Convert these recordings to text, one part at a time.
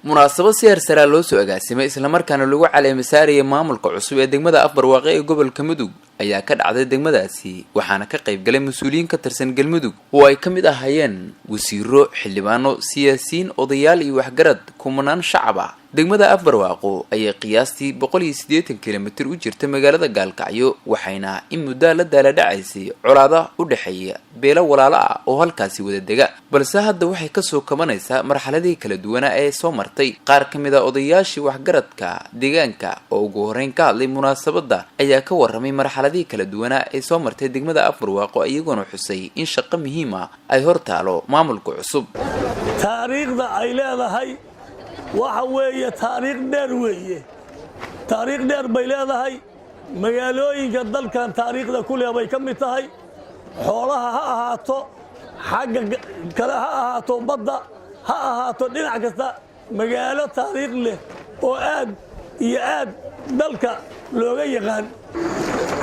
Munaasabad si heersaraa loo soo agaasimay, islamarkaana lagu caleema saarayay maamulka cusub ee degmada Afbarwaaqe ee gobolka Mudug ayaa ka dhacday degmadaasi, waxaana ka qayb galay mas-uuliyiin ka tirsan Galmudug oo ay ka mid ahaayeen wasiiro, xildhibaano, siyaasiyiin, odayaal iyo waxgarad, kumanaan shacab ah. Degmada Afbarwaaqo ayay qiyaastii 180 kilomitir u jirta magaalada Gaalkacyo, waxayna in muddaa la daaladhacaysay colaada u dhexeeya beelo walaalo ah oo halkaasi wada dega, balse hadda waxay kasoo kabanaysaa marxaladihii kala duwanaa ee soo martay. Qaar ka mid a odayaashii waxgaradka deegaanka oo ugu horeyn ka hadlay munaasabadda ayaa ka warramay marxaladihii kala duwanaa ee soo martay degmada Afbarwaaqo, iyagoona xusay in shaqo muhiim ah ay hor taalo maamulka cusub. Taariikhda ay leedahay waxa weeye taariikh dheer weeye, taariikh dheer bay leedahay. Magaalooyinka dalkan taariikhda ku leh bay ka mid tahay. Xoolaha ha ahaato, xagga kale ha ahaato, badda ha ahaato, dhinac kasta magaalo taariikh leh oo aad iyo aad dalka looga yaqaan.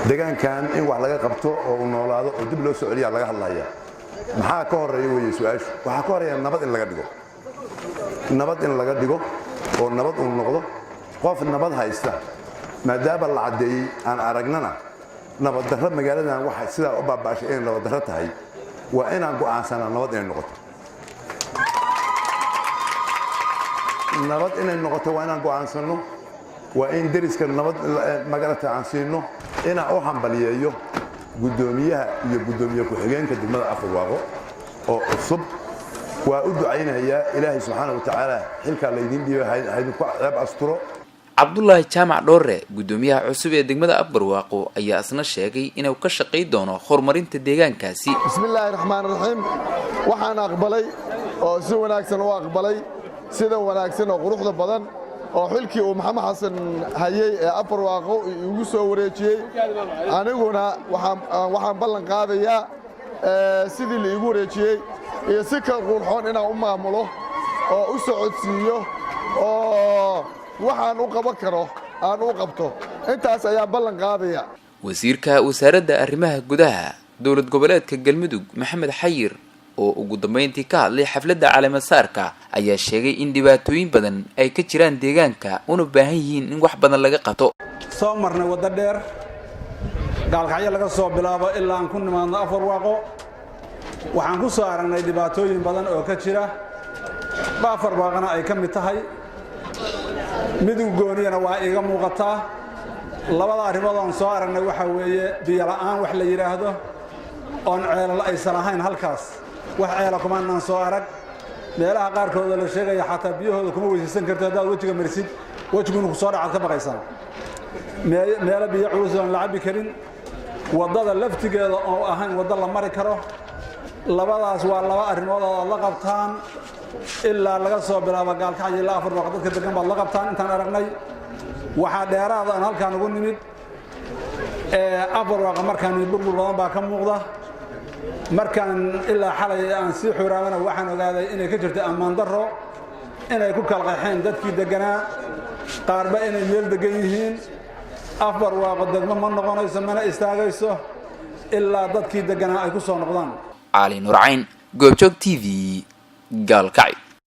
Deegaankan in wax laga qabto oo uu noolaado oo dib loo soo celiyaa laga hadlaya. Maxaa ka horeeya weeye su-aashu? Waxaa ka horeeya nabad in laga dhigo, nabad in laga dhigo oo nabad uu noqdo. Qof nabad haysta maadaama la caddeeyey, aan aragnana nabaddarro magaaladan waxa sidaa u baaba'ashay inay nabaddarro tahay, waa inaan go'aansanaa nabad inay noqoto. Nabad inay noqoto waa inaan go'aansanno, waa in deriska nabad magarata aan siino. Inaan u hambaliyeeyo guddoomiyaha iyo guddoomiye ku-xigeenka degmada Afbarwaaqo oo cusub, waa u ducaynayaa. Ilaahay subxaana wa tacaala xilkaa laydiin dhiibay haydinku ceeb asturo. Cabdulaahi Jaamac Dhoore, guddoomiyaha cusub ee degmada Afbarwaaqo, ayaa isna sheegay inuu ka shaqay doono horumarinta deegaankaasi. Bismillaahi raxmaan raxiim. Waxaan aqbalay oo si wanaagsan u aqbalay, sida wanaagsan oo quruxda badan oo xilkii uu Maxamed Xasan hayey ee Afbarwaaqo igu soo wareejiyey. Aniguna waxaan ballan qaadayaa sidii la iigu wareejiyey iyo si ka qurxoon inaan u maamulo oo u socodsiiyo oo waxaan u qaban karo aan u qabto. Intaas ayaan ballan qaadaya. Wasiirka wasaaradda arrimaha gudaha dowlad goboleedka Galmudug, Maxamed Xayir, oo ugu dambeyntii ka hadlay xafladda caleemasaarka ayaa sheegay in dhibaatooyin badan ay ka jiraan deegaanka, una baahan yihiin in wax badan laga qabto. Soo marnay waddo dheer, Gaalkacyo laga soo bilaabo ilaa aan ku nimaadno Afarwaaqo. Waxaan ku soo aragnay dhibaatooyin badan oo ka jira, Afarwaaqana ay ka mid tahay. Midug gooniyana waa iiga muuqataa. Labada arrimood oon soo aragnay waxaa weeye biyola'aan wax la yidhaahdo, oon ceelal aysan ahayn halkaas, wax ceela kumaanaan soo arag. Meelaha qaarkood la sheegaya xataa biyahooda kuma weysaysan karto, haddaad wejiga marisid wejigu inuu ku soo dhacaad ka baqaysaa. Meelo biyo culus oon la cabbi karin, waddada laftigeeda oo ahayn waddo la mari karo. Labadaas waa laba arrimood oo aad la qabtaan ilaa laga soo bilaabo Gaalkacyo ilaa Afarwaaq dadka degan baad la qabtaan intaan aragnay. Waxaa dheeraada aan halkaan ugu nimid Afarwaaqa, markaan nimid burbur badan baa ka muuqda. Markaan ilaa xalay aan sii xuraamana, waxaan ogaaday inay ka jirto ammaan darro, inay ku kala qaxeen dadkii deganaa, qaarba inay meel degan yihiin. Afarwaaqo degmo ma noqonayso mana istaagayso ilaa dadkii deganaa ay ku soo noqdaan. Cali Nurcayn, Goobjoog TV, Gaalkacyo.